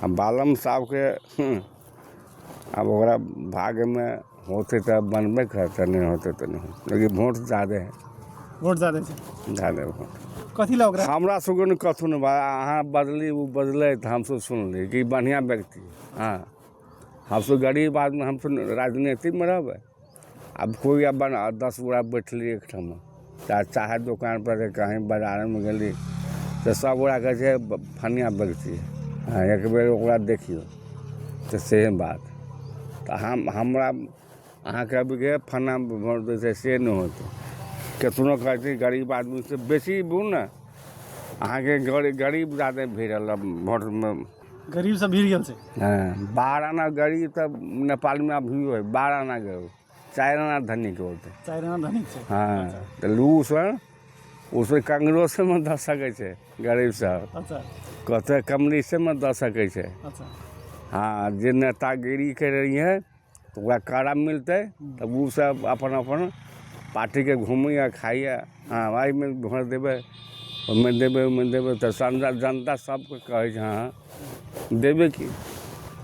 आ बालम साहबके आब ओकरा भाग्यमे होतै तऽ बनबे करतै, नहि होतै तऽ नहि होतै, लेकिन भोट जादे हइ। वोट जादे छै? जादे भोट। कथी लए ओकरा? हमरा सबके ने कथु नहि बा, अहाँ बदली ओ बदलै तऽ हमसब सुनली कि बढ़िआँ व्यक्ति। हँ, हमसब गरीब आदमी, हमसब राजनीतिमे रहबै? आब कोइ अपन 10 गोरा बैठली एकठाम, चाहे चाहे दोकानपर, कहीँ बाजारमे गेली तऽ सभ गोरा कहै छै फनिआँ व्यक्ति। हँ, एक बेर ओकरा देखियौ तऽ से बात तऽ हम हमरा अहाँके अभीके फन्ना भोट दै छै से नहि होतै। केतनो कहै छै गरीब आदमीसँ बेसी बुझू ने अहाँके गरीब जादे भिड़ल भोटमे। गरीब सब भीड़ गेल छै? हँ, 12 आना गरीब तऽ नेपालमे अभियो है, 12 आना गरीब, 4 आना धनिक होतै। 4 आना धनिक छै? हँ, तऽ लू से ओ कांग्रेसोमे दऽ सकै छै गरीब सब। कहतै कम्युनिस्टेमे दऽ सकै छै। हँ, जे नेतागिरी करैए तऽ ओकरा कड़ा मिलतै, तऽ ओ सब अपन अपन पार्टीके घुमैए खाइए। हँ, एहिमे भोट देबै, ओहिमे देबै, ओहिमे देबै, तऽ जनता सबके कहै छै हँ देबै की।